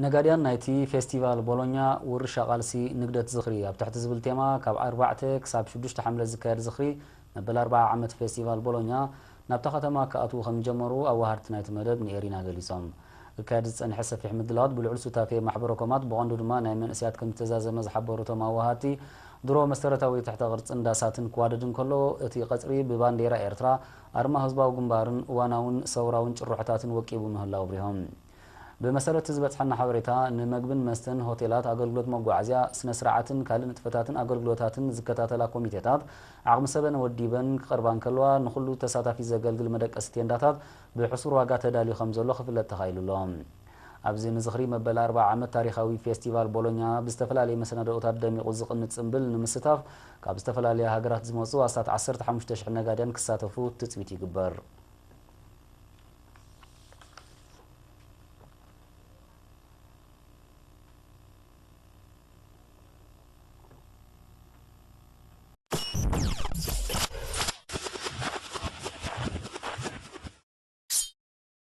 ነጋድያን ናይቲ ፌስቲቫል ቦሎኛ ውርሻ ቃልሲ ንግደት ዝኽሪ ኣብ ትሕቲ ዝብል ቴማ ካብ ኣርባዕተ ክሳብ ሽዱሽተ ሓምለ ዝካየድ ዝኽሪ መበል ኣርብዓ ዓመት ፌስቲቫል ቦሎኛ ናብታ ከተማ ክኣትዉ ከም ዝጀመሩ ኣዋሃድቲ ናይቲ መደብ ንኤሪና ገሊጾም። ክካየድ ዝጸንሐ ሰፊሕ ምድላዋት ብልዑል ሱታፌ ማሕበረ ኮማት ብቐንዱ ድማ ናይ መንእሰያት ከም ዝተዛዘመ ዝሓበሩ እቶም ኣዋሃድቲ፣ ድሮ መሰረታዊ ትሕተ ቅርጽን ዳሳትን ክዋደድ እንከሎ እቲ ቀጽሪ ብባንዴራ ኤርትራ፣ ኣርማ ህዝባዊ ግንባርን እዋናውን ሰውራውን ጭርሖታትን ወቂቡ ምህላው ኣብሪሆም። ብመሰረት ዝበጽሐና ሓበሬታ፣ ንመግብን መስተን፣ ሆቴላት፣ ኣገልግሎት መጓዓዝያ፣ ስነ ስርዓትን ካልእ ንጥፈታትን ኣገልግሎታትን ዝከታተላ ኮሚቴታት ዓቕሚ ሰበን ወዲበን ክቐርባ እንከለዋ፣ ንኹሉ ተሳታፊ ዘገልግል መደቀሲ ቴንዳታት ብሕሱር ዋጋ ተዳልዩ ከም ዘሎ ክፍለጥ ተኻኢሉ ኣሎ። ኣብዚ ንዝኽሪ መበል ኣርብዓ ዓመት ታሪኻዊ ፌስቲቫል ቦሎኛ ብዝተፈላለየ መሰናድኦታት ደሚቑ ዝቕንጽ ጽምብል ንምስታፍ ካብ ዝተፈላለያ ሃገራት ዝመጹ ኣስታት ዓሰርተ ሓሙሽተ ሽሕ ነጋድያን ክሳተፉ ትጽቢት ይግበር።